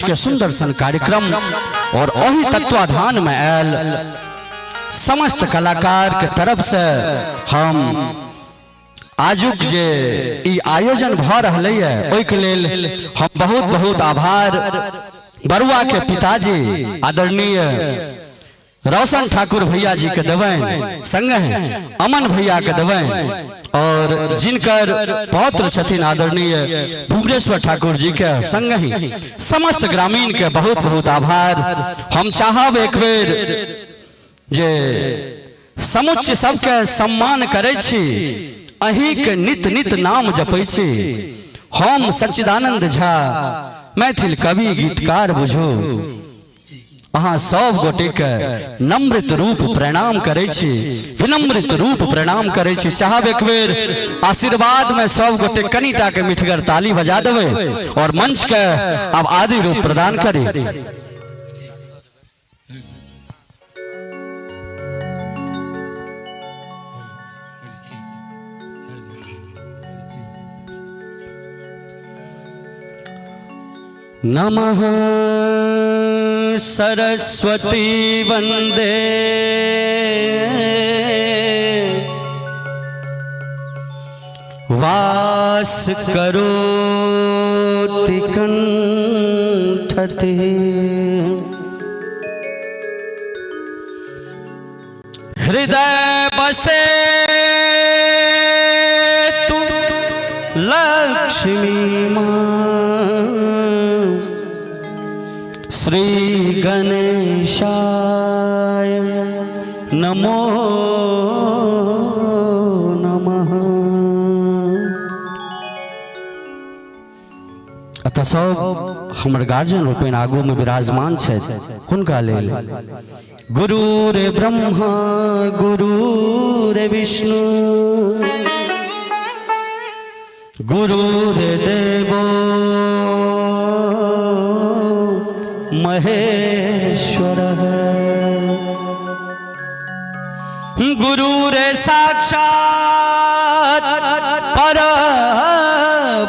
के सुंदर सन कार्यक्रम और ओही तत्वाधान में आयल समस्त कलाकार के तरफ से हम आजुक जे ई आयोजन भऽ रहलै है ओहिके लेल हम बहुत बहुत आभार बरुआ के पिताजी आदरणीय रोशन ठाकुर भैया जी के देबनि संगे अमन भैया के देबनि और जिनकर पौत्र छथिन आदरणीय भुवनेश्वर ठाकुर जी के संगे ही समस्त ग्रामीण के बहुत बहुत आभार। हम चाहब एक बेर जे समुच्च सबके सम्मान करै छी, अहीं के नित नित नाम जपै छी। हम सच्चिदानंद झा मैथिल कवि गीतकार बुझू अहाँ सब गोटे के नम्रित रूप प्रणाम करै छी, विनम्रित रूप प्रणाम करै छी। चाहब एक बेर आशीर्वाद में सब गोटे कनिटा के मिठगर ताली बजा देबै और मंच के अब आदि रूप प्रदान करी। नमः सरस्वती वंदे वास करोति कंठते हृदय बसे तू लक्ष्मी माँ श्री गणेशाय नमो नमः। अतः सब हमर गार्जियन रूपेण आगू में विराजमान छथि, हुनका लेल गुरु रे ब्रह्मा गुरु रे विष्णु गुरु रे देवो महेश्वर गुरु रे साक्षात पर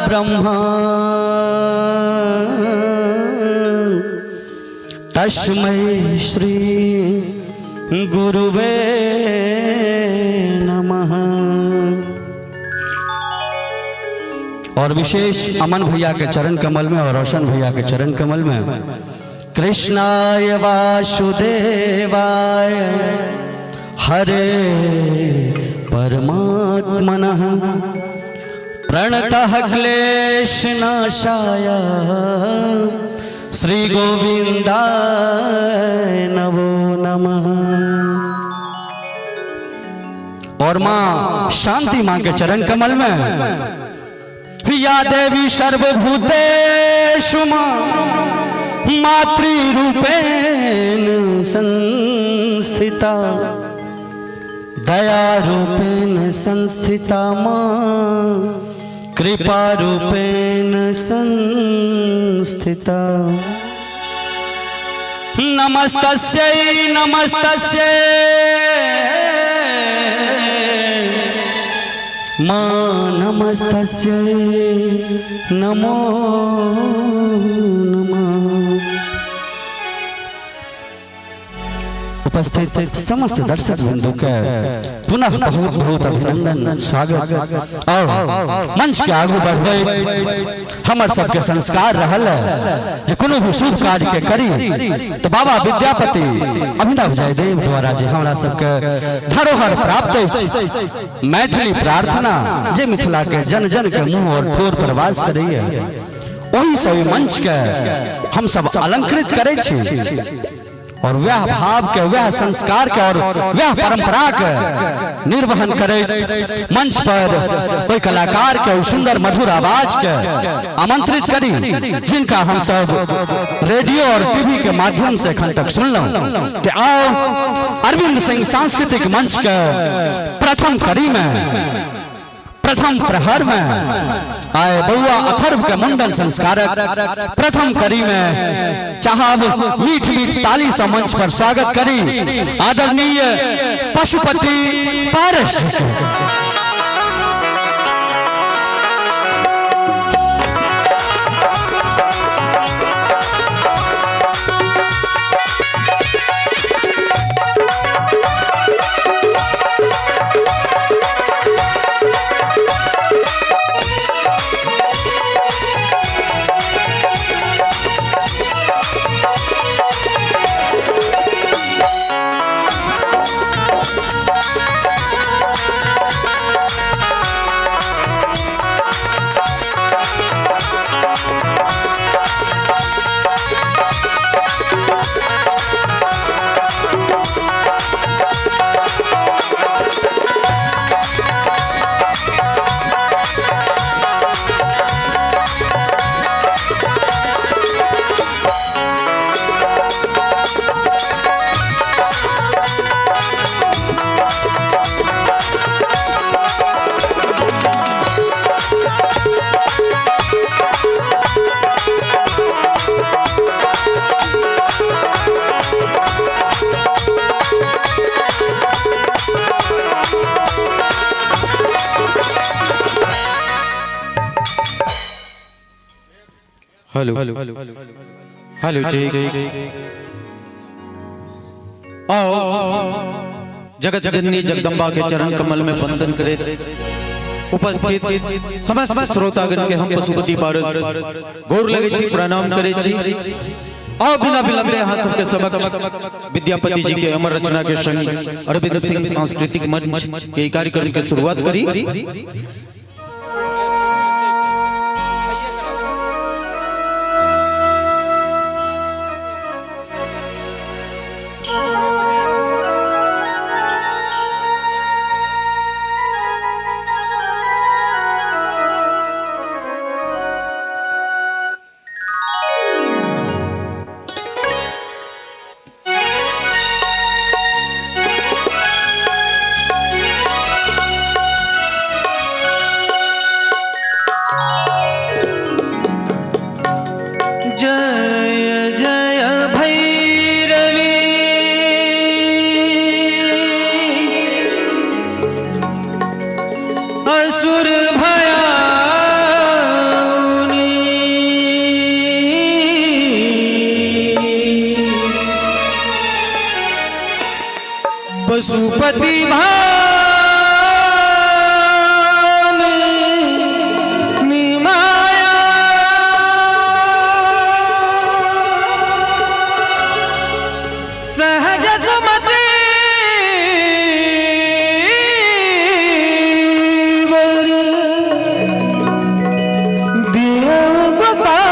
ब्रह्मा तस्मै श्री गुरुवे नमः। और विशेष अमन भैया के चरण कमल में और रोशन भैया के चरण कमल में कृष्णाय वासुदेवाय हरे परमात्मनः प्रणतः क्लेशनाशाय श्री गोविंदाय नमो नमः। और माँ शांति माँ के चरण कमल में या देवी सर्वभूतेषु माँ मातृरूपेण संस्थिता दया रूपेण संस्थिता माँ कृपा रूपेण संस्थिता। नमस्तस्यै नमस्तस्यै माँ नमस्तस्यै नमो नमः। उपस्थित समस्त दर्शक बिंदु के पुनः बहुत बहुत अभिनंदन स्वागत और मंच के आगू बढ़बै हमर सबके संस्कार रहल है जे कोनो भी शुभ कार्य के करी तो बाबा विद्यापति अभिनव जयदेव द्वारा जे हमरा सबके धरोहर प्राप्त अछि मैथिली प्रार्थना जे मिथिला के जन जन के मुंह और ठोर पर वास करैया ओही से ओहि मंच के हम सब अलंकृत करै छी और वह भाव के वह संस्कार के और वह परंपरा के निर्वहन करैत मंच पर ओहि कलाकार के ओहि सुंदर मधुर आवाज के आमंत्रित करी जिनका हम सब रेडियो और टीवी के माध्यम से एखन तक सुनलहुँ। ते आओ अरविंद सिंह सांस्कृतिक मंच के प्रथम कड़ी में प्रथम प्रहर में आए बउआ अथर्व के मुंडन संस्कारक प्रथम कड़ी में चाहब मीठ मीठ ताली से मंच पर स्वागत करी आदरणीय पशुपति पारस। हेलो हेलो जी। आओ जगत जननी जगदम्बा के चरण कमल में वंदन करे उपस्थित समस्त श्रोतागण के हम पशुपति पारस गोर लगे छी, प्रणाम करे छी। आओ बिना विलंब अहाँ सबके समक्ष विद्यापति जी के अमर रचना के संग अरविंद सिंह सांस्कृतिक मंच के कार्यक्रम के शुरुआत करी। जय जय भैरवी असुर भयाउनी, पशुपति भामिनी माया, सहज सुमति वर दियो गोसाई।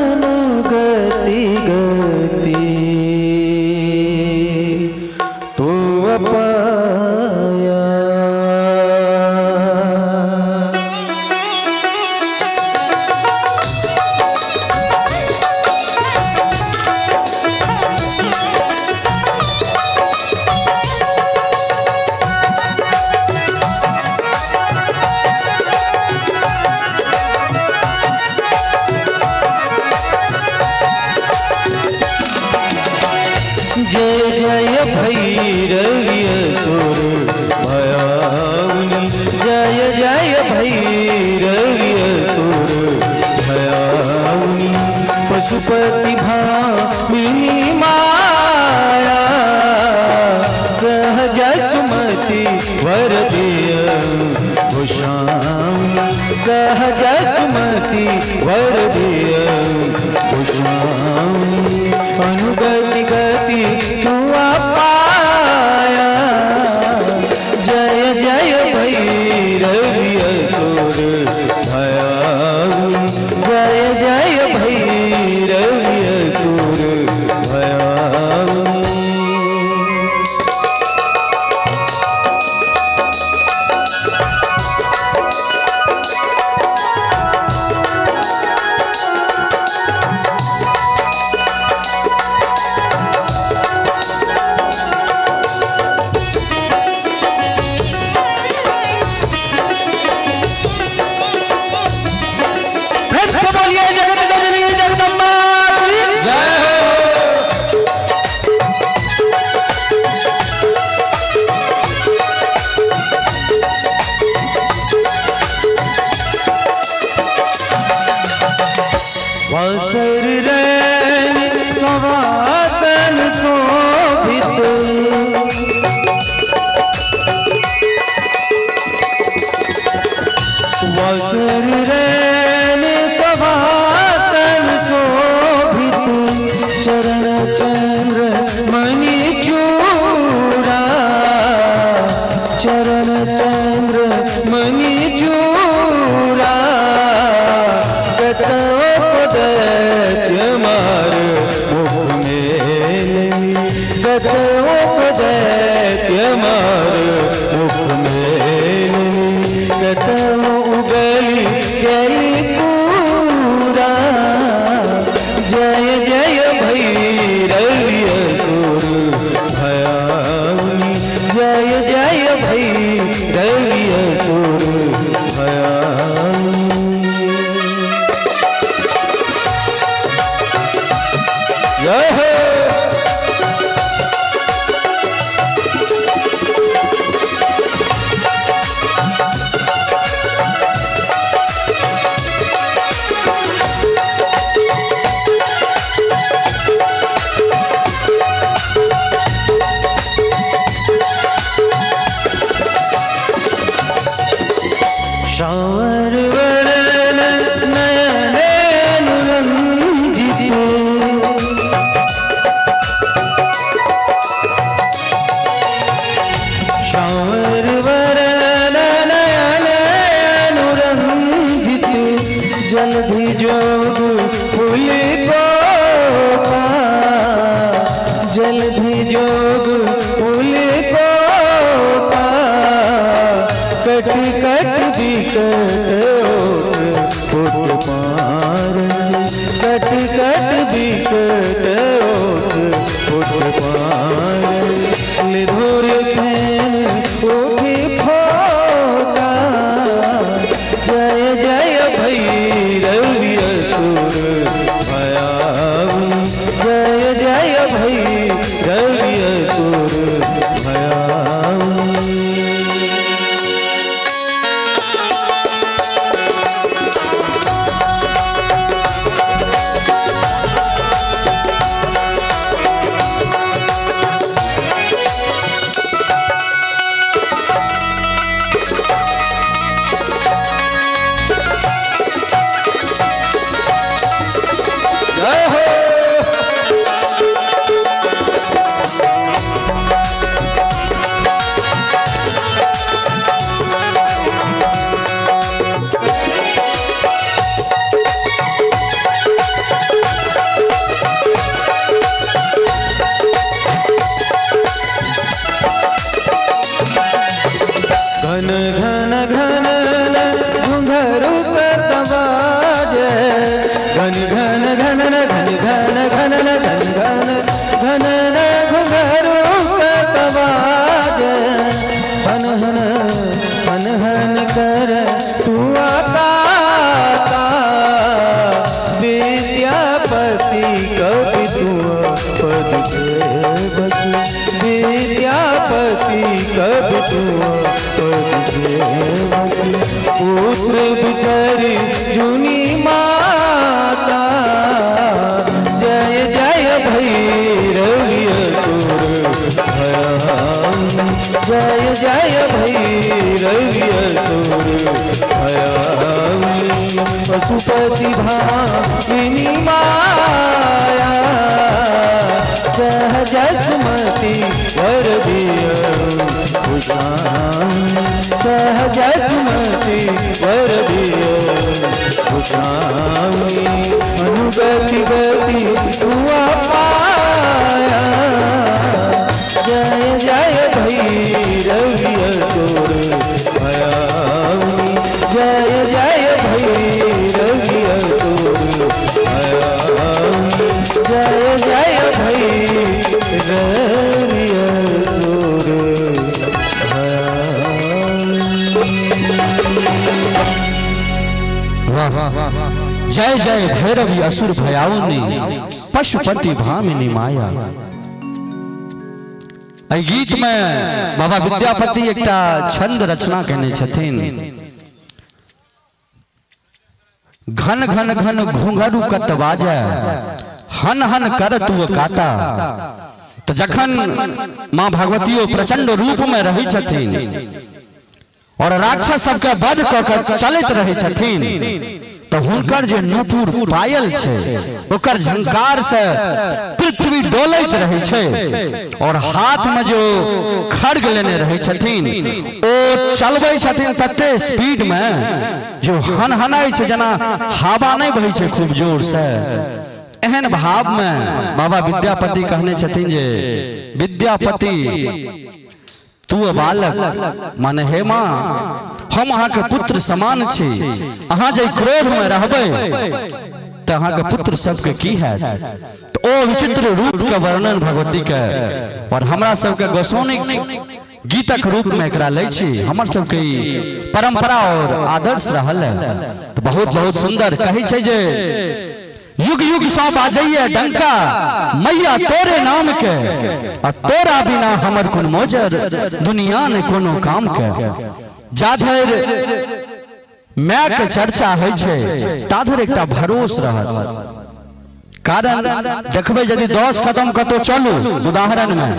अनुगति गति तो अपाया। जय जय भैरवी असुर भयाउनी, जय जय भैरवी असुर भयाउनी, पशुपति भामिनी माया, सहज सुमति वर दिय गोसाउनी, सहज सुमति वर दिय गोसाउनी। अनुगति गति तू पाया, जय जय भैरवी असुर भयाउनी, जय जय भैरवी असुर भयाउनी। फिर से बोलिए जगत जननी जगदम्बा की जय हो। वासर रैन सवासन शोभित, वासर रैन सवासन शोभित, चरण चंद्र मणि चूड़ा, चरण चंद्र मणि चूड़ा, कतओ दैत्य मार मुख मेलनी, कतओ दैत्य मार मुख मेलनी, कतओ उगली गली पूरा, जय जय भैरवी असुर भयाउनी, जय जय भैरवी श्यावर वरण नयन रंजित। श्यावर वरण नयन रंजित, जलधि जोग फूल को, जलधि जोग फूल को, कट कट बिकट ओट पार, कट कट बिकट ओट पार। लिधुर फेन उठी फोका, जय जय भैरवी असुर भयाउन, जय जय भैरवी असुर भयाउन। जय हो। घन घन घन घुंघरू बाजे, घन घन घन घन घन घन घन घन घन घुंघरू बाजे। हन हन हन हन कर तू आता, विद्यापति कवि तू पद सेवक, विद्यापति कवि तू पद सेवक। पुत्र बिसरी जुनी माता, जय जय भैरवी असुर भयाउन, जय जय भैरवी असुर भयाउन। पशुपति भामिनी माया, सहज सुमति वर दियउ भुषाउन, सहज सुमति वर दियउ भुषाउन। अनुगति गति तुआ पाया, जय जय भैरवी असुर भयाउन, जय जय भैरवी असुर भयाउन, जय जय भैरवी असुर भयाउन। वाह, जय जय भैरवी असुर भयाउनी, पशुपति भामिनी माया। एहि गीत में बाबा विद्यापति एकटा छंद रचना केने छथिन। घन घन घन घुंघरू कत बाजै, हन हन कर तू काता। तो जखन माँ भगवती प्रचंड रूप में रहै छथिन और राक्षस सबके वध कऽ के चलैत रहै छथिन, तो हुनकर जे नूपुर पायल छै ओकर झंकार से पृथ्वी डोलैत रहै छै, और हाथ में जो खड्ग लेने रहै छथिन ओ चलबै छथिन तते स्पीड में जो हनहनाइ छै, जेना हवा नहि बहै छै खूब जोर से। एहन भाव में बाबा विद्यापति कहने छथिन जे विद्यापति तू बालक, माने हे माँ, हम अहाँके पुत्र समान छी, अहाँ जे क्रोध में रहबै तऽ अहाँके पुत्र सबके की हैत। तऽ ओ विचित्र रूप के वर्णन भगवती के और हमरा सबके गोसाउनिक गीतक रूप में एकरा लै छी। हमर सबके ई परंपरा और आदर्श रहल है। तऽ बहुत बहुत सुंदर कहै छै जे युग युग सँ बाजैया डंका मैया तोरे नाम के, आ तोरा बिना हमर कोन मोजर दुनिया ने कोनो काम के। जाधरि my के चर्चा होइ छै ताधरि एकटा भरोस रहत। कारण देखबै यदि 10 कदम कतौ चलू उदाहरण में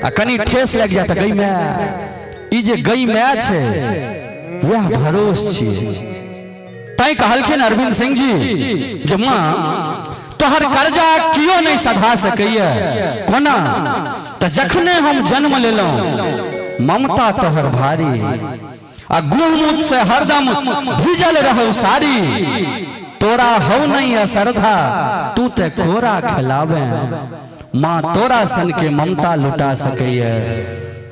आ कनि ठेस लागि जाए तऽ गई my, ई जे गई my छै वएह भरोस छियै। तैं कहलखिन अरविंद सिंह जी जे माँ तोहर कर्जा कियो नहीं सधा सकैया। कोना? तऽ जखने हम जन्म लेलहुँ ममता तोहर भारी आ गुहमूत से हरदम भीजल रहौ सारी, तोरा हौ नहीं असरधा तू ते कोरा खिलावे, माँ तोरा सन के ममता लुटा सकैया,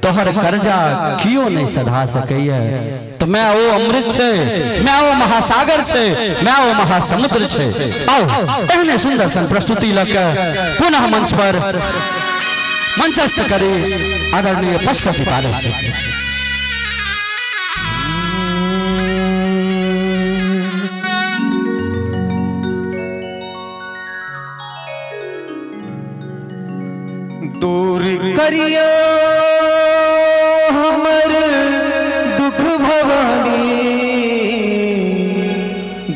तोहर कर्जा कियो नहीं सधा सकैया। तो मैं ओ अमृत छे, मैं ओ महासागर छे, मैं ओ महासमुद्र छे। आओ एहने सुंदर सन प्रस्तुति लऽ के पुनः मंच पर मंचस्थ करी आदरणीय पशुपति पारस। दूर करियो हमर दुख भवानी,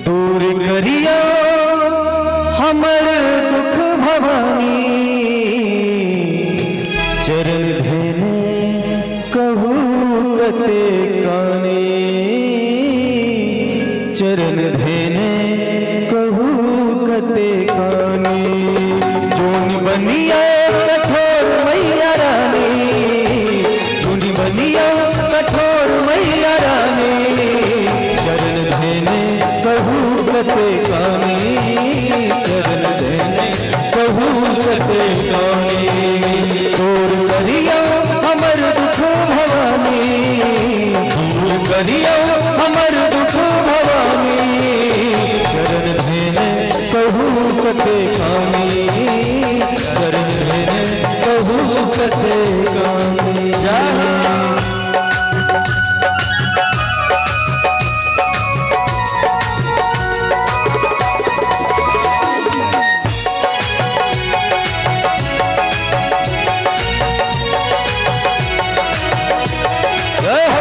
दूर करियो हमर दुख भवानी, चरण धेने कहू कते कानी, चरण धेने कहू कते कानी, जोन बनिया कठोर मैया रानी, जोन बनिया कठोर मैया रानी, चरण धेने कहू कते कानी, चरण धेने कहू कते कानी, दूर करिया हमर दुख भवानी, दूर करिया हमर दुख भवानी, चरण धेने कहू कते कानी, चरण धेने कहू कते कानी। जय हो।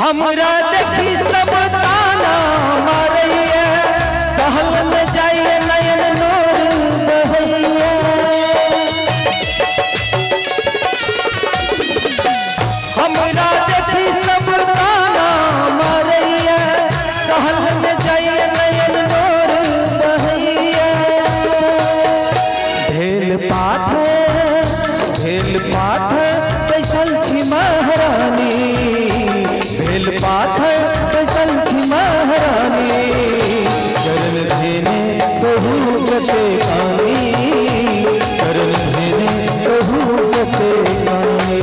हमरा देखी सब ताना मारैया, सहल न जाइए नयन नोर बहैया, हमरा देखी सब ताना मारैया, सहल न जाइए नयन नोर बहैया, भेल पाथर भेल पाथर बैसल छी महारानी, भेल पाथर बैसल छी महारानी, चरण धेने कहू कते कानी, चरण धेने कहू कते कानी।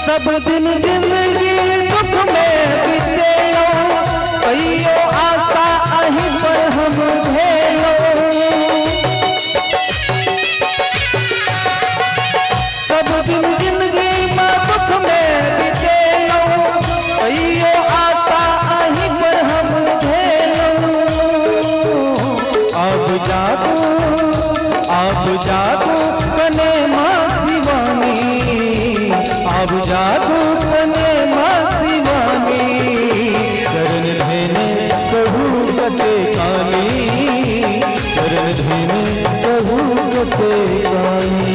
सब दिन जिंदगी दुख में बीतेलो, कहियो आशा अहीं पर हम भेलो, सब दिन जिंदगी में दुख में बीतेलो, कहियो आशा अहीं पर हम भेलो, अब जागो अब जागो कने माँ शिवानी, अब जागो कने माँ शिवानी, चरण धेने कहू कते कानी, चरण धेने कहू कते कानी।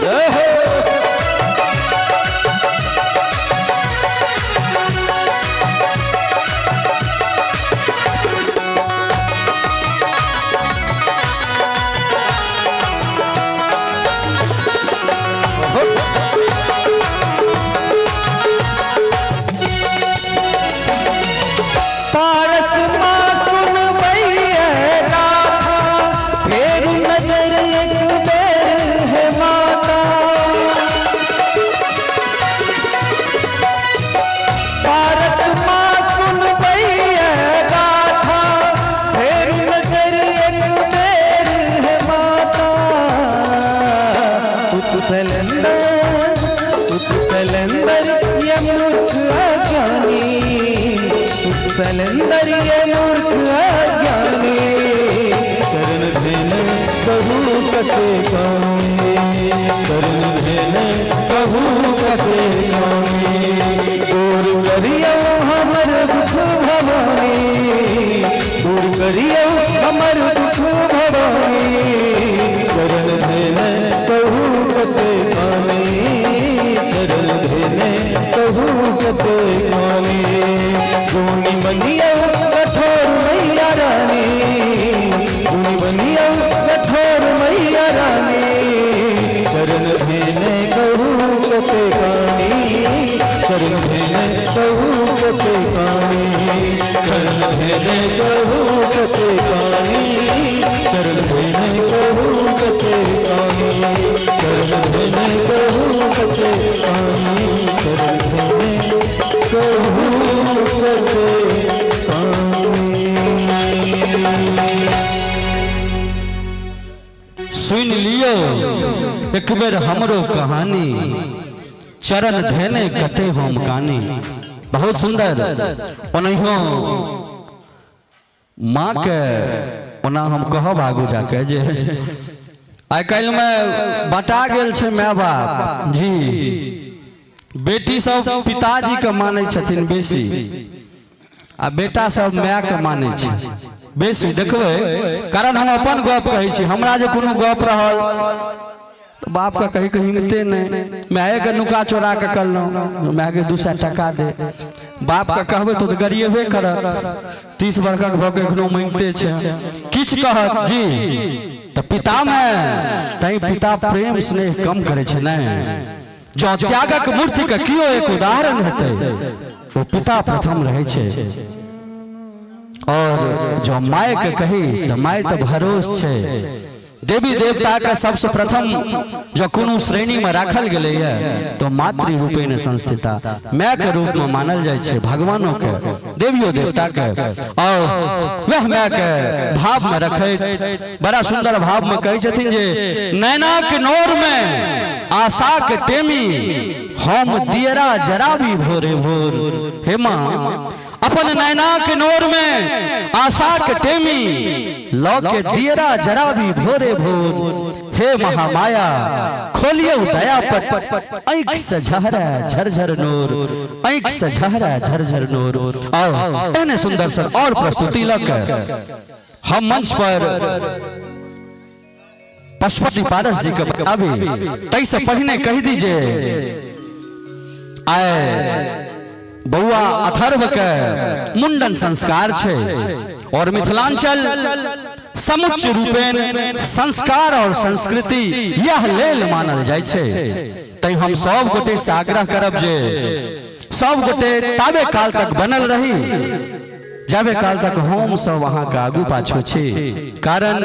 जय हो। कते कानी, चरण धेने कहू कते कानी। दूर करियौ हमर दुख भवानी, दूर करियौ हमर दुख भवानी, चरण धेने कहू कते कानी, चरण धेने कहू कते कानी। गुणी बनियौ कठोर मैया रानी, गुणी बनियौ कठोर मैया रानी, चरण धेने कहू कते कानी, चरण धेने कहू कते कानी, चरण धेने कहू कते कानी, चरण धेने कहू कते कानी, चरण धेने कहू कते कानी, चरण धेने कहू कते कानी। सुन लियो एक बेर हमरो कहानी, चरण धेने कते हम कानी। बहुत सुंदर। ओनहियो माँ के ओना हम कहब आगू जाके जे आइ काल्हि में बटा गेल छै my बाप जी, बेटी सब पिताजी के मानै छथिन बेसी आ बेटा सब my के मानै छै बेसी। देखबै, कारण हम अपन गप कहै छी, हमरा जे कोनो गप रहल तऽ बापके कही के हिम्मते नहि, मायके नुका चोरा के कहलहुँ मायके 200 टका दे, बापके कहबै तऽ गरिएबे करत, 30 बरखक भऽ के एखनो मांगिते छै, किछु कहत जी। तऽ पितामे तैं पिता प्रेम स्नेह कम करै छै ने, जँ त्यागक मूर्ति के कियो एक उदाहरण हेतै ओ पिता प्रथम रहै छै। और जँ my के कही तऽ my तऽ भरोस छै। देवी देवता के सबसे प्रथम जो कोनो श्रेणी में राखल गेलैए तो मातृ रूपेण संस्थिता, my के रूप में मानल जाइ छै भगवानों के, देवियो देवता के। और वह my के भाव में रखैत बड़ा सुंदर भाव में कहै छथिन जे नैना के नोर में आशा के टेमी हम दियरा जराबी भोरे भोर। हे माँ, अपन नैना के नोर में आशा के टेमी लौ के दियरा जराबी भोरे भोर। हे महामाया खोलियो दया पट, ऐंख से झहरा झरझर नोर, ऐंख से झहरा झरझर नोर। आओ एहने सुंदर सर और प्रस्तुति लऽ के हम मंच पर पशुपति पारस जी के बताबी, तै से पहिने कहि दीजिए आए बउआ अथर्व के मुंडन संस्कार छै और मिथिलांचल समुच्च रूपेण संस्कार और संस्कृति यह लेल मानल जाइ छै। तै हम सब गोटे से आग्रह करब जे सब गोटे ताबे काल तक बनल रही जाबे काल तक हम सब अहाँ के आगू पाछू छी, कारण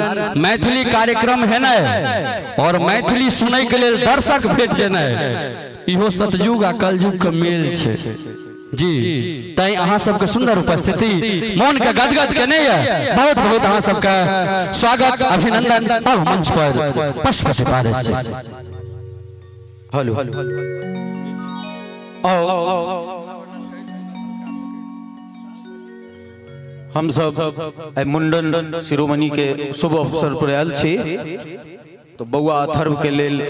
मैथिली कार्यक्रम है ने और मैथिली सुनै के लेल दर्शक भेट जेनाइ इहो सतयुग आ कलयुग के मेल छै जी। तैं अहाँ सबके सुंदर उपस्थिति मन के गदगद केने ये, बहुत बहुत अहाँ सबके स्वागत अभिनंदन। अब मंच पर पशुपति पारस जी। हेलो आओ हम सब आइ मुंडन शिरोमणि के शुभ अवसर पर आयल छी, तो बउआ अथर्व के लेल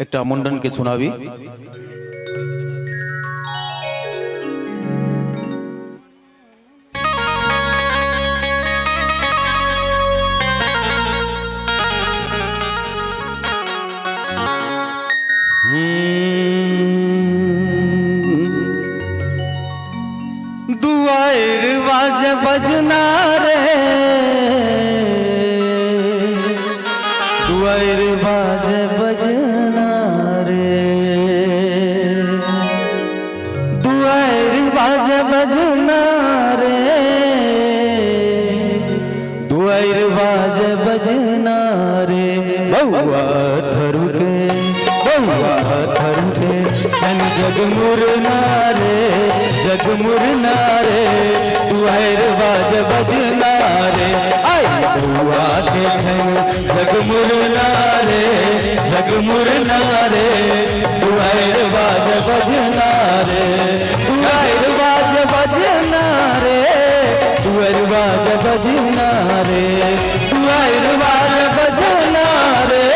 एकटा मुंडन के सुनाबी। दुआर बाज बजना रे, दुआर बाज बजना रे, दुआर बाज बजना रे, दुआर बाज बजना रे। बउआ अथर्व के, बउआ अथर्व के छन जगमुरना रे, जगमुरना रे, दुआर बाज बजना रे। आई बउआ के छन जगमुरना रे, जगमुरना रे, दुआर बाज बजना रे, दुआर बाज बजना रे, दुआर बाज बजना रे, दुआर बाज बजना रे,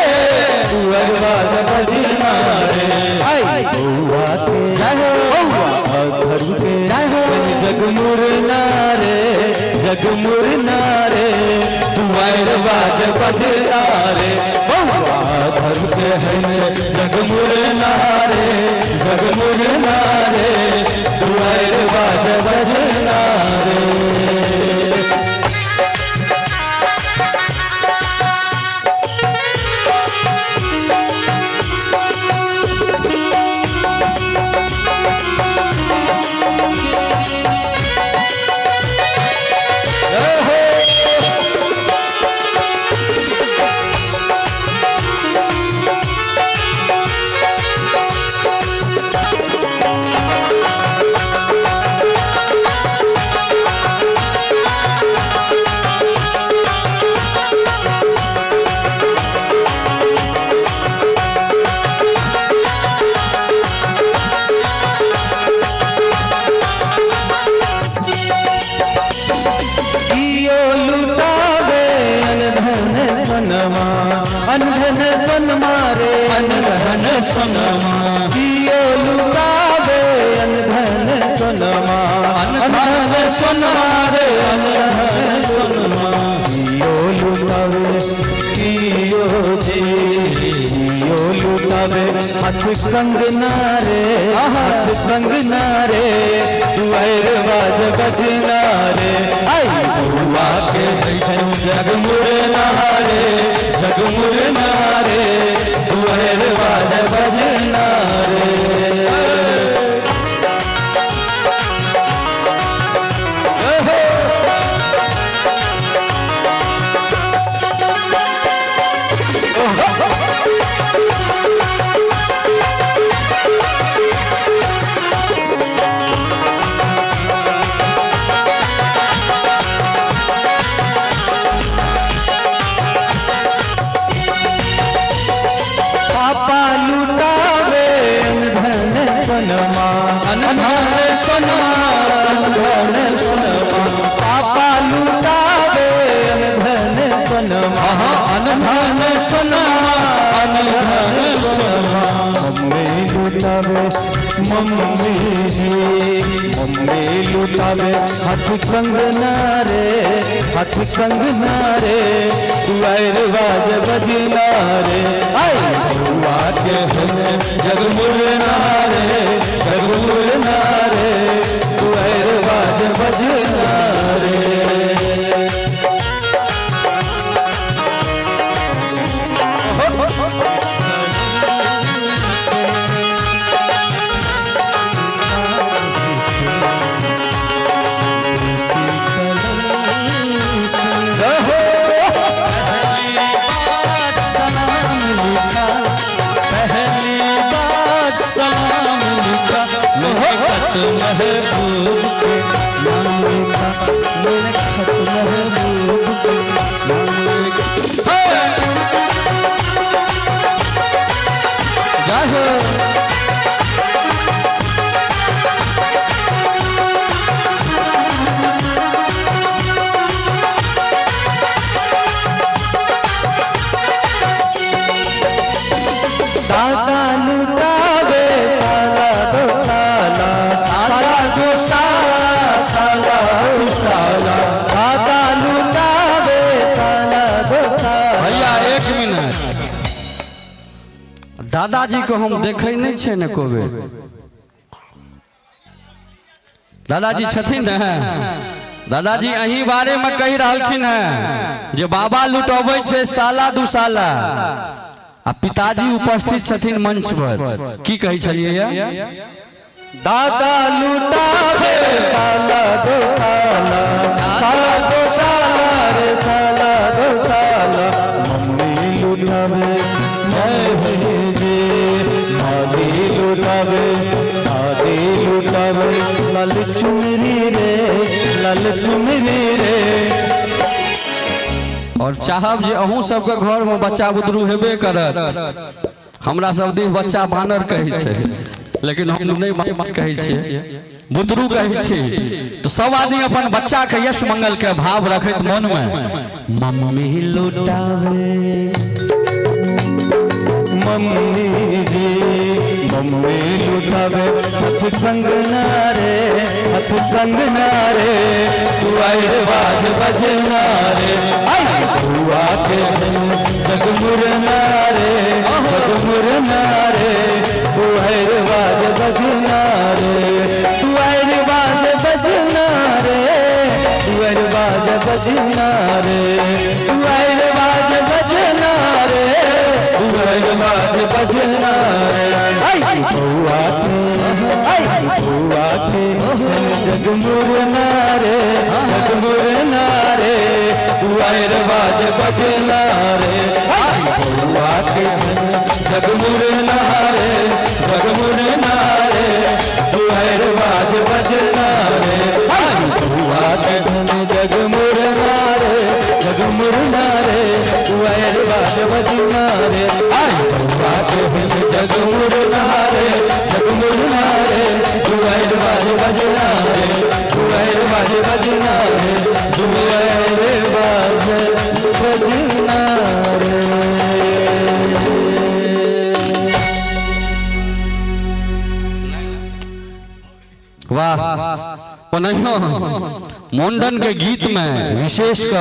जगमुरना रे, जगमुरना रे, दुआर बाज बजना रे, बौआ धर्म के है छै जगमुरना रे, जगमुरना रे, दुआर बाज बजना रे। कियो लुटावे अनधन सोनमा, अनधन सोनमा रे, अनधन सोनमा, कियो लुटावे अनधन सोनमा, अनधन सोनमा रे, अनधन सोनमा, कियो लुटावे, कियो जी, कियो लुटावे हाथ कंगना रे, हाथ कंगना रे, दुआर बाज बजना रे, आई बउआ के जगमुरना रे, जगमुरना रे, दुआर बाज बजना रे। पापा लुटावे अनधन सोनमा, अनधन सोनमा, अनधन सोनमा, पापा लुटावे अनधन सोनमा, अनधन सोनमा, अनधन सोनमा, मम्मी लुटावे, मम्मी जी, मम्मी लुटावे हाथ कंगना रे, हाथ कंगना रे, दुआर बाज बजना रे, आई बउआ के हंस जगमुरना रे, जगमुरना रे, दुआर बाज बजना रे। सलाम लिखा, पहली बार सलाम लिखा, मेरे खत महबूब के नाम लिखा, मेरे खत महबूब के नाम लिखा। जय हो। दादा लुटावे साला दो साला, साला दो साला, साला दो साला। दादा लुटावे साला दो साला। भैया एक मिनट, दादाजी को हम देखै नहि छियै ने एको बेर। दादाजी छथिन ने? दादाजी अही बारे में कहि रहलखिन हैं जे बाबा लुटबै छै साला दू साला, आ पिताजी उपस्थित छथिन मंच पर। की कहै छलियै या? दादा लुटावे साला दो साला, साला दो साला रे, साला दो साला, मम्मी लुटावे जय हे जे, दादी लुटावे, दादी लुटावे लाल चुनरी रे, लाल चुनरी रे। और चाहब जे अहूँ सबके घर में बच्चा बुदरू हेबे करत। हमरा सब दिस बच्चा बानर कहै छै, लेकिन हम नहीं कहै छियै, बुदरू कहै छी। तो सब आदमी अपन बच्चा के यश मंगल के भाव रखैत मन में, मम्मी लुटावे, मम्मी जी, मम्मी लुटावे हथ कंगना रे, हथ कंगना रे, तू आए बाज बजना रे। आई बउआ के जगमुरना रे, जगमुरना रे, तू आए बाज बजना रे, तू आए बाज बजना रे, तू आए बाज बजना रे, तू आए बाज बजना रे, तू आए बाज बजना रे। आई बउआ के, आई बउआ के जगमुरना रे, जगमुरना रे, तू आए बाज बजना रे। आई बउआ के जगमुरना रे, जगमुरना रे, तू आए बाज बजना रे। आई बउआ के जगमुरना रे, जगमुरना रे, तू आए बाज बजना रे। आई बउआ के जगमुरना रे, जगमुरना रे, तू आए बाज बजना रे, तू आए बाज बजना रे, तू आए बाज बजना रे। वाह, ओनहियो मुंडन के गीत में विशेष क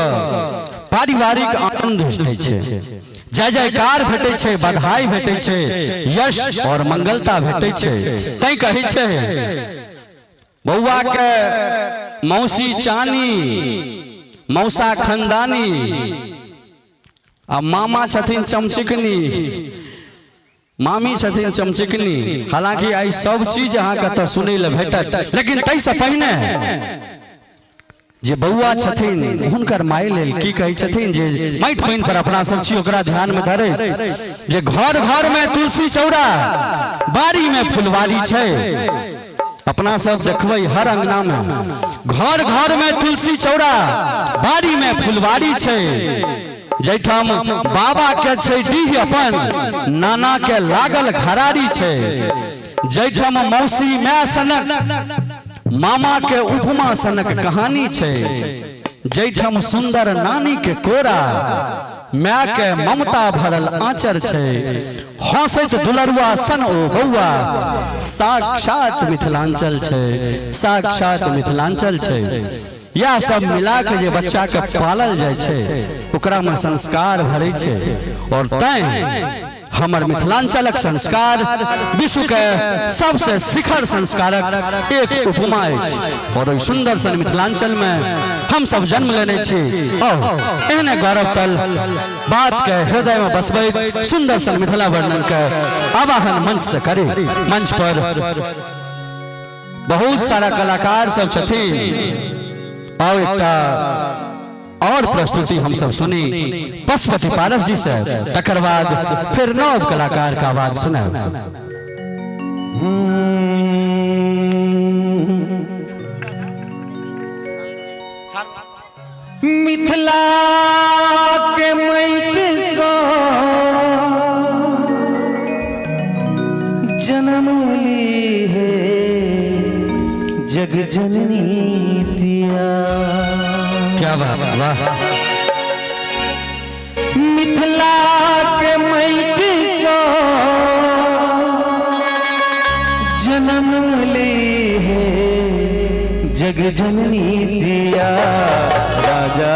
पारिवारिक आनंद भेटै छै, जय जयकार भेटै छै, बधाई भेटै छै, यश और मंगलता भेटै छै। तैं कहै छै बौआ के मौसी चानी, मौसा खनदानी, आ मामा छथिन चमचिकनी, मामी छथिन चमचिकनी। हालांकि आई सब चीज अहाँके तऽ सुनै लए भेटत, लेकिन ताहिसँ पहिने जे बौआ छथिन हुनकर माय लेल की कहै छथिन, जे माटि पानि पर अपना सब छी ओकरा ध्यान में धरे जे घर घर में तुलसी चौरा, बाड़ी में फुलवारी छै। अपना सब देखबै हर अंगना में घर घर में तुलसी चौरा, बाड़ी में फुलवारी छै। जैठाम बाबा के छै डीह अपन, नाना के लागल घरारी छै। जैठाम मौसी my सनक, मामा के उपमा सनक कहानी छै। जैठाम सुंदर नानी के कोरा, my के ममता भरल आंचर छै। हंसैत दुलरुआ सन ओ बौआ, साक्षात मिथिलांचल छै, साक्षात मिथिलांचल छै। यह सब मिला के जे बच्चा के पालल जाइ छै ओकरा में संस्कार भरै छै। और तैं हमर मिथिलांचलक संस्कार विश्व के सबसे शिखर संस्कारक एक उपमा अछि। और ओहि सुंदर सन मिथिलांचल में हम सब जन्म लेने छी और एहने गौरव तल बात के हृदय में बसबैत सुंदर सन मिथिला वर्णन के आवाहन मंच से करे। मंच पर बहुत सारा कलाकार सब छथिन और एकटा और प्रस्तुति हम सब सुनी पशुपति पारस जी से, तकर बाद फिर नव कलाकार का आवाज सुनाब। मिथिला के माटि सँ जन्म ली है जग जननी सिया। क्या बात, वाह। मिथिला के माटि सँ जन्म ली है जग जननी सिया। राजा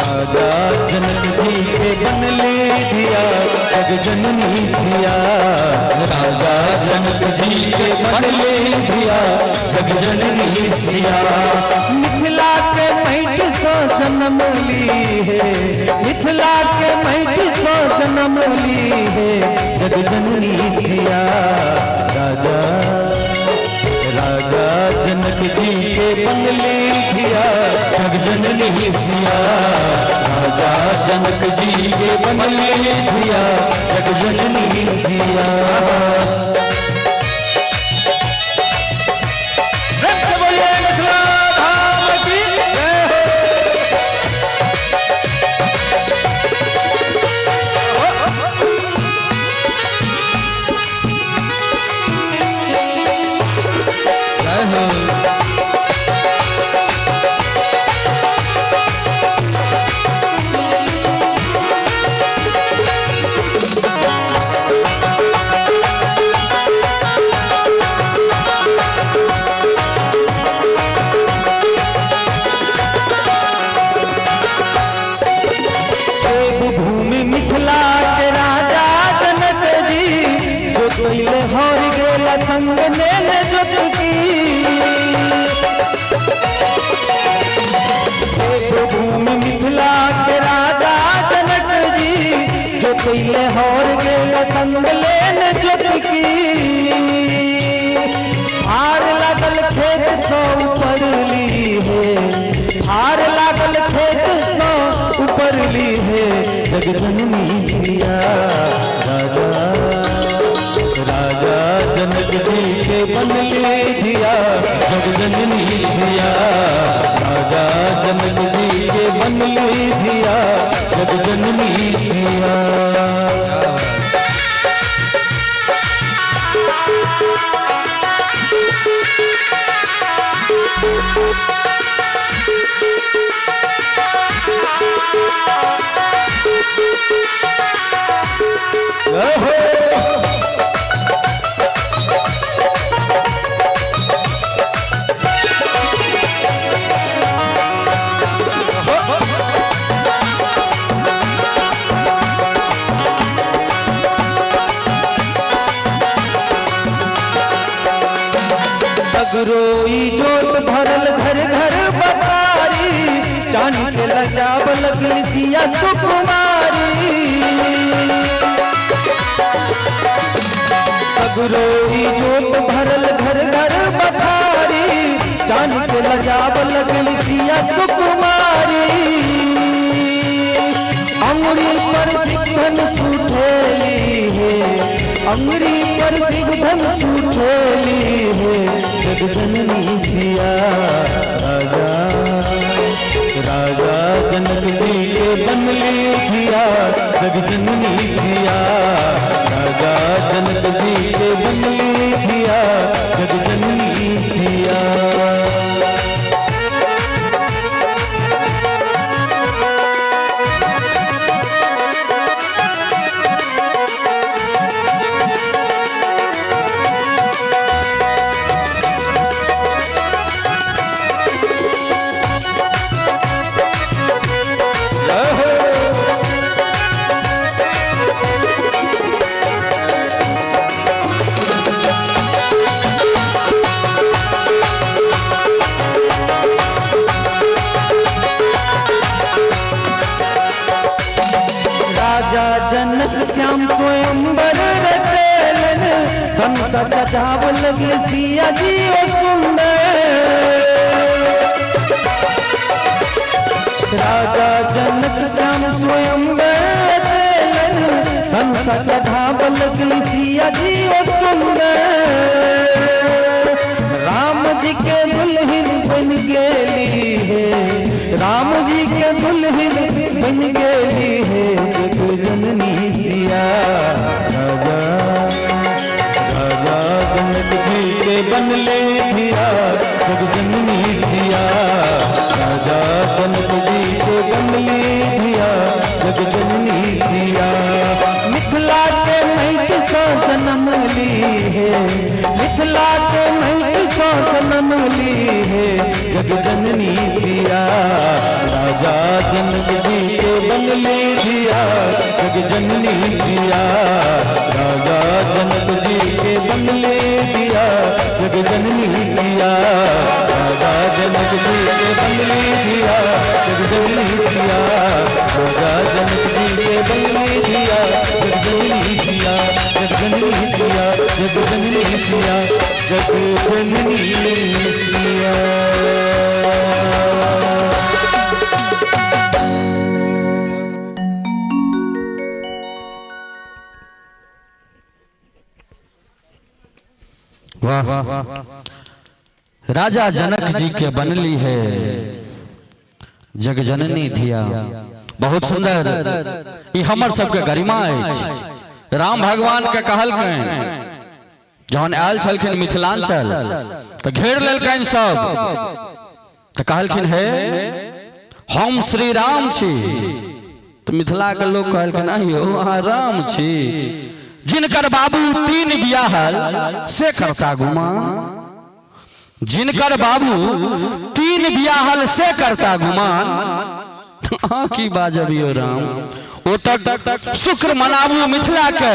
राजा जनक जी के बनले धिया जग जननी सिया। राजा जनक जी के बनले धिया जग जननी सिया। मिथिला के माटि सँ जन्म ली है, मिथिला के माटि सँ जन्म ली है जग जननी सिया। राजा राजा जनक जी के बनले धिया जग जननी सिया। राजा जनक जी के बनले धिया जग जननी सिया। मिथिला धाम की जय हो। जय हो। संग नेने जोतकी। देवभूमि मिथिला के राजा जनक जी जोतैले हर गेल संग लेने जोतकी। हार लागल खेत सौ उपरली हे, हार लागल खेत सौ उपरली हे, जग जननी सिया। राजा राजा जनक जी के बनले धिया, जग जननी सिया। राजा जनक जी के बनले धिया, जग जननी सिया। सगरोई जोत भरल घर घर बतारी, चांद के लजाब लगल सिया सुकुमारी। सगरोई जोत भरल घर घर बतारी, चांद के लजाब लगल सिया सुकुमारी। अंगुरी पर सिद्धन सुठेली है, अंगुरी पर सिद्धन सुठेली है, जग जननी सिया। राजा राजा जनक जी के बनले धिया, जग जननी सिया। राजा जनक जी के बनले धिया, जग जननी सिया। राजा जनक श्याम स्वयंवर रचलन, धनुष सजाव लगल सिया जी ओ सुंदर। राजा जनक श्याम स्वयंवर रचलन, धनुष सजाव लगल सिया जी ओ सुंदर। राम जी के दुल्हन बन गेली है, राम जी के दुल्हन बन गेली है, जग जननी सिया। राजा राजा जनक जी के बनले धिया, जग जननी सिया। राजा जनक जी के बनले धिया, जग जननी सिया। मिथिला के मैट सौ जन्म ली है, मिथिला के मैट सौ जन्म ली है, जग जननी सिया। राजा जनक जी के बनले धिया, जग जननी सिया। राजा जनक जी के बनले धिया, जग जननी सिया। राजा जनक जी के बनले धिया, जग जननी सिया। राजा जनक जी के बनले धिया, जग जननी सिया। जग जननी सिया, जग जननी सिया, जग जननी सिया। वाह, राजा जनक जी के बनली है जग जननी धिया। बहुत सुंदर, ई हमर सबके गरिमा अछि। राम भगवान के कहलकनि जहन आयल छलखिन मिथिलांचल तऽ घेर लेलकनि सब, तऽ कहलखिन हे हम श्री राम छी। तऽ मिथिला के लोग कहलखिन अहियो अहाँ राम छी, जिनकर बाबू 3 बियाहल से करता गुमान, जिनकर बाबू 3 बियाहल से करता गुमान, अहाँ की बाजबियो राम। ओ तक शुक्र मनाबू मिथिला के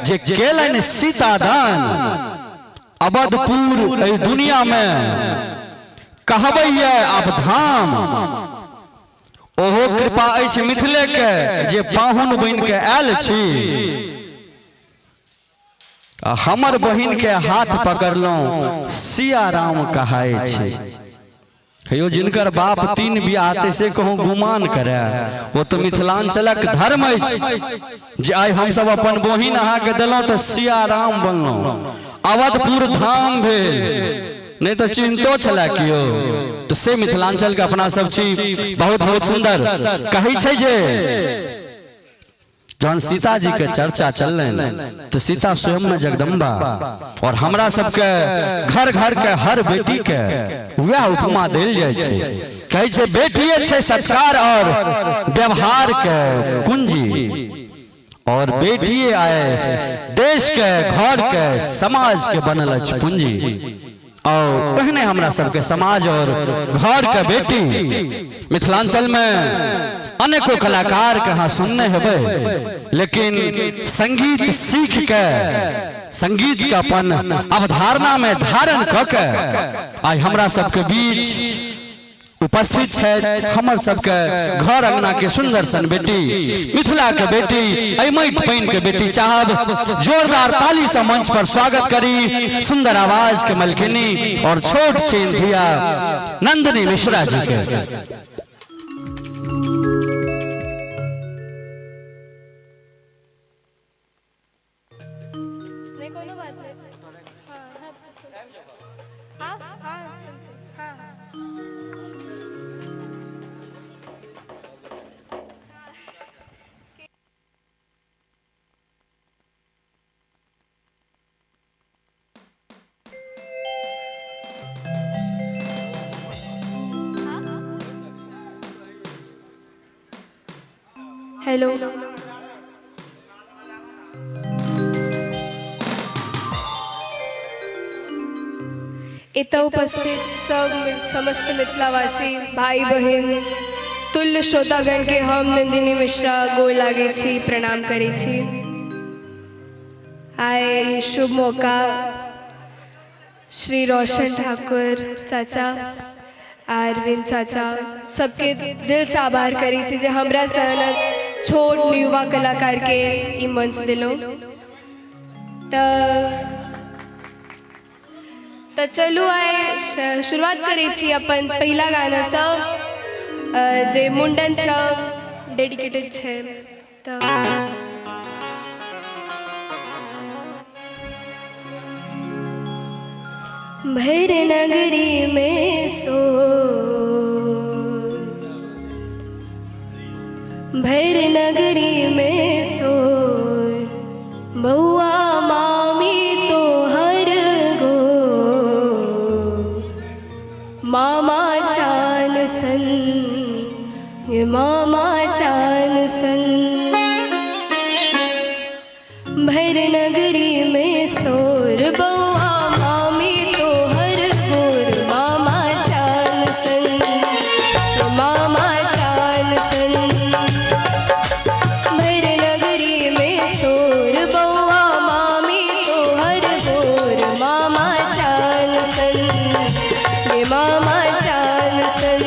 जे केलनि सीता दान। अवधपुर एहि दुनिया में कहबैया आब धाम। ओहो कृपा अछि मिथिले के जे पाहुन बनि के आयल छी आ हमर बहिन के हाथ पकड़लहुँ सिया राम कहाय छै। हेयो जिनकर बाप 3 बियाह ते से कहूँ गुमान करे, वो तो मिथिलांचलक धर्म अछि जे आइ हमसब अपन बहिन अहाँके देलहुँ तऽ सिया राम बनलहुँ। अवधपुर धाम भेल, नहीं तो चिन्हतो छला कियो, तो से मिथिलांचल के अपना सब छी। बहुत बहुत सुंदर कहै छै जे जहन सीता जी के चर्चा चललनि तो सीता स्वयं में जगदम्बा और हमरा सबके घर घर के हर बेटी के वह उपमा देल जाइ छै। कहै छै बेटिए छै सत्कार और व्यवहार के कुंजी, और बेटिए आए देश के घर के समाज के बनल अछि पूंजी। और ओहने हमरा सबके समाज और घर के बेटी मिथिलांचल में अनेको कलाकार के अहाँ सुनने हेबै, लेकिन संगीत सीख के संगीत के अपन अवधारणा में धारण क के आइ हमरा सबके बीच उपस्थित छथि हमर सबके घर अंगना के सुंदर सन बेटी, मिथिला के बेटी, एहि माटि पानि के बेटी। चाहब जोरदार ताली से मंच पर स्वागत करी सुंदर आवाज के मलकिनी और छोट छीन धिया नंदिनी मिश्रा जी के। नहीं कोनो बात नहीं। हाँ हाँ हाँ हाँ चलते हाँ हाँ। हेलो एतऽ उपस्थित सब समस्त मिथिलावासी भाई बहिन तुल्य श्रोतागण के हम नंदिनी मिश्रा गोर लागै छी, प्रणाम करै छी। आइ ई शुभ मौका श्री रोशन ठाकुर चाचा, अरविंद चाचा सबके दिल से आभार करै छी जे हमरा सनक छोट युवा कलाकार के ई मंच दिलहुँ। तऽ चलू आइ शुरुआत करै छी अपन पहिला गाना सब जे मुंडन सब डेडिकेटेड छै। तऽ भैर नगरी में सो, भैर नगरी में सो, बउआ मामी तो हर गो, मामा चान सन, ये मामा चान सन। भैर नगरी में सोर, बउआ मामी तो हर गोर, मामा चान सन, मामा चान सन। भैर नगरी में सोर, बउआ मामी तो हर गोर, मामा चान सन, ये मामा चान सन।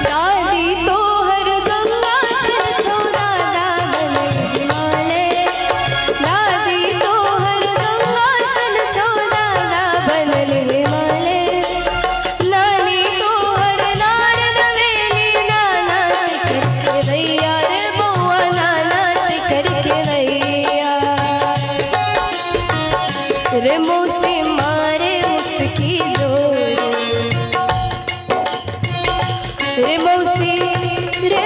दादी तो हर गंगा सन छो, दादा बनल हिमालय। दादी तो हर गंगा सन छो, दादा बनल हिमालय। नानी तो हर नारद वेली, नाना करके भैया रे बउआ, नाना करके भैया रे। मौसी मारे उसकी जोर रे मौसी, रे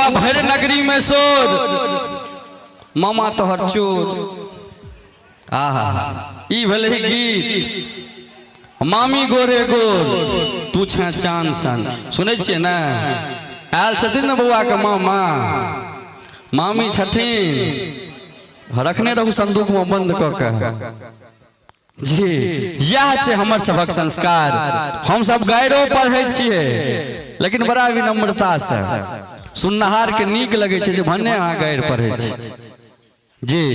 बौआ भरि नगरी में शोर, मामा तोहर चोर। आहा, ई भेलै गीत। मामी गोरे गोर, तू छे चान सन। सुनै छियै ने? आयल छथिन ने बौआ के मामा मामी छथिन, रखने रहू संदूक में बंद कऽ के। जी, इएह छै हमर सभक संस्कार। हम सब गाइरो पढ़ै छियै, लेकिन बड़ा विनम्रता से सुननिहार के नीक लगै छै जे भने अहाँ गारि पढ़ै छी। जी,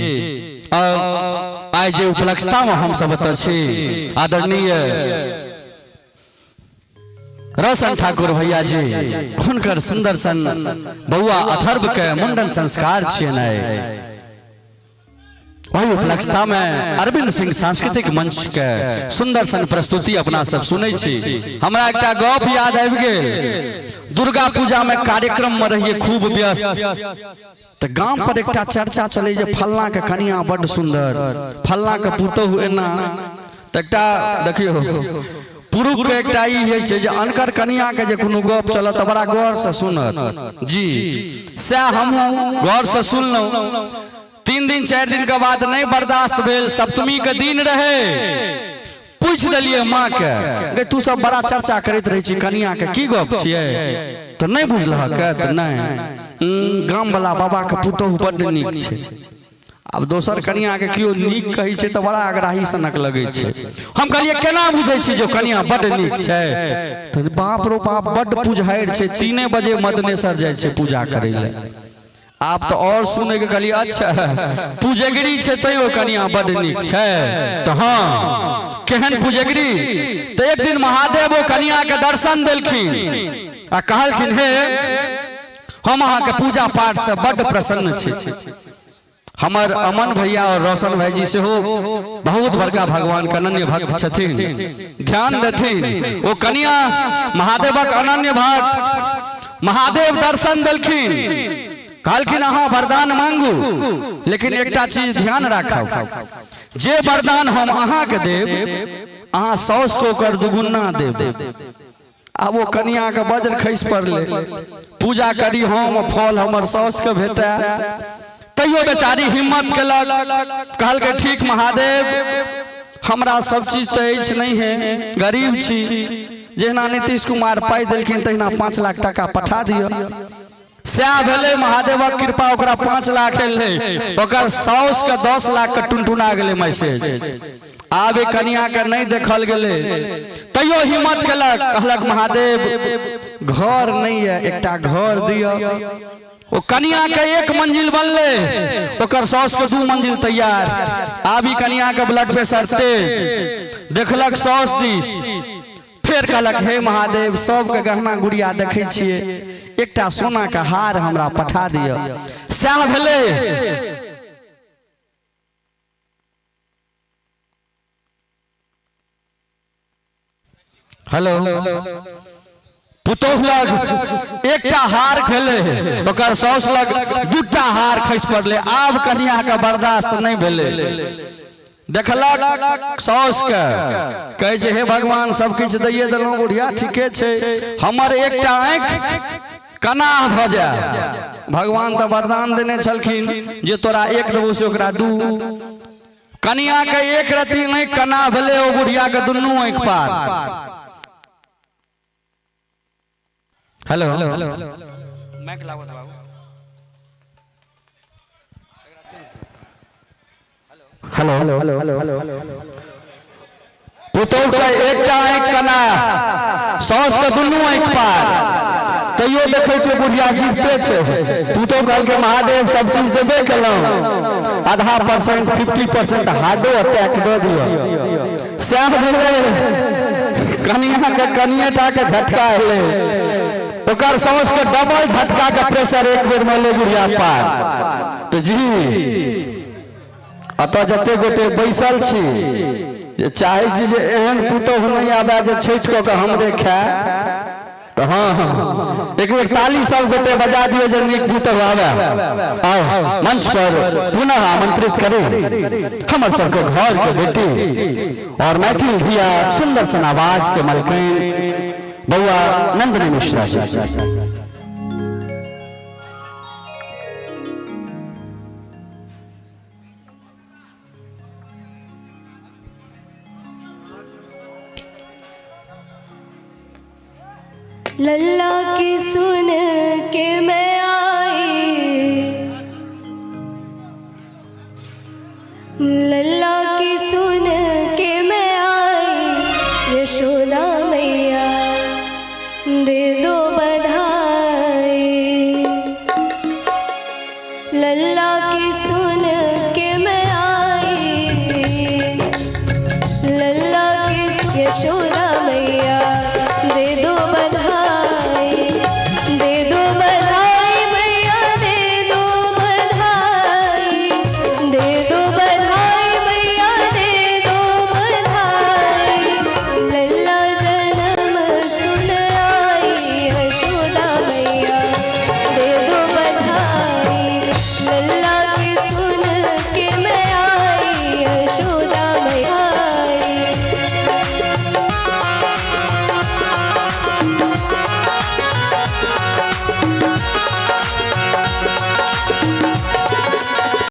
और आइ जे उपलक्षता में हम सब एतऽ छी, आदरणीय रोशन ठाकुर भैया जी, हुनकर सुंदर सन बौआ अथर्व के मुंडन संस्कार छियै। ओहि उपलक्षता में अरविंद सिंह सांस्कृतिक मंच के सुंदर सन प्रस्तुति अपना सब सुनै छी। हमरा एकटा गप याद आबि गेल। दुर्गा पूजा में कार्यक्रम में रहिए खूब व्यस्त, तऽ गाम पर एकटा चर्चा चलै जे फल्लाँ के कनिया बड्ड सुंदर, फल्लाँ के पुतोहु एना। तऽ एकटा देखियौ, पुरुष के एकटा ई होइ छै जे अनकर कनिया के जे कोनो गप चलत तऽ बड़ा गौर से सुनत। जी, सएह हमहूँ गौर से सुनलहुँ। 3 दिन 4 दिन के बाद नहीं बर्दाश्त भेल। सप्तमी के दिन रहे, पूछि देलियै माँ के, गे तू सब बड़ा चर्चा करैत रहै छी कनिया के, की गप छियै? तऽ नहि बुझलहक? तऽ नहि, गाम वाला बाबा के पुतोहु बड्ड नीक छै। आब दोसर कनिया के केओ नीक कहै छै तऽ बड़ा आग्रही सनक लगै छै। हम कहलियै, केना बुझै छी जे कनिया बड्ड नीक छै? तऽ बाप रो बाप, बड्ड पुजहरि छै, 3 बजे मदनेसर जाइ छै पूजा करै लए। आब तऽ आओर सुनैके कहलियै, अच्छा, पुजगरी छै तैयो कनिया बड्ड नीक छै? तऽ हँ। केहन पुजगरी? तऽ एक दिन महादेव ओ कनिया के दर्शन देलखिन आ कहलखिन, हे, हम अहाँके पूजा पाठ से बड्ड प्रसन्न छी। हमर अमन भैया और रोशन भाईजी सेहो बहुत बड़का भगवान के अनन्य भक्त छथिन, ध्यान देथिन। ओ कनिया महादेवक अनन्य भक्त, महादेव दर्शन देलखिन, कहलखिन, अहाँ वरदान मांगू, लेकिन एकटा चीज ध्यान राखब, जे वरदान हम अहाँके देब, अहाँ साउस के ओकर दुगुना देब। आब ओ कनिया के वज्र खसि पड़लै, पूजा करी हम, फल हमर साउस के भेटै। तैयो बेचारी हिम्मत केलक, कहलकै, ठीक महादेव, हमरा सब चीज तऽ अछि नहि है, गरीब छी, जहिना नीतीश कुमार पाइ देलखिन तहिना 5 लाख टाका पठा दिअ। सएह भेलै, महादेवक कृपा, ओकरा 5 लाख एलै, ओकर साउस के 10 लाख के टुनटुना गेलै मैसेज। आब ई कनिया के नहि देखल गेलै, तैयो हिम्मत केलक, कहलक, महादेव, घर नहि यऽ, एकटा घर दिअ। ओ कनिया के एक मंजिल बनलै, ओकर साउस के 2 मंजिल तैयार। आब ई कनिया के ब्लड प्रेशर तेज, देखलक साउस दिस, फेर कहलक, हे महादेव, सबके गहना गुड़िया देखै छियै, एकटा सोना के हार हमरा पठा दिअ। सएह भेलै। हेलो, पुतोहु लग एकटा हार भेलै, ओकर साउस लग दूटा हार खसि पड़लै। आब कनिया के बर्दाश्त नहि भेलै, देखलक साउस के, कहै छै, हे भगवान, सब किछु दैये देलहुँ, बुढ़िया ठीके छै, हमर एकटा आँखि कनाह भऽ जाय। भगवान तऽ वरदान देने छलखिन जे तोरा एक देबौ से ओकरा दू। कनिया के एक रति आँखि कनाह भेलै, ओ बुढ़िया के दुनू आँखि पार। हेलो, माइक लागत बाबू। हेलो, पुतोह के एकटा आँखि कना, साउस के दुनू आँखि पार, तैयो देखै छै बुढ़िया जीवते छै। पुतोह कहलकै, महादेव, सब चीज देबे केलहुँ, आधा परसेंट, 50% हार्डो अटैक दऽ दिअ। सएह भेलै, कनिया के कनिए टा के झटका एलै, ओकर साउस के डबल झटका के प्रेशर एक बेर में एलै, बुढ़िया पार। तऽ जी, एतऽ जते गोटे बैसल छी जे चाहै छी जे एहन पुतोहु नहि आबे जे छठि कऽ के हमरे खाय, तऽ हँ हँ, एक बेर ताली सब गोटे बजा दियौ जे नीक पुतोहु आबे। आउ, मंच पर पुनः आमंत्रित करू हमर सबके घर के बेटी और मैथिल धिया, सुंदर सन आवाज के मलकिन बउआ नंदनी मिश्रा जी। लल्ला के सुन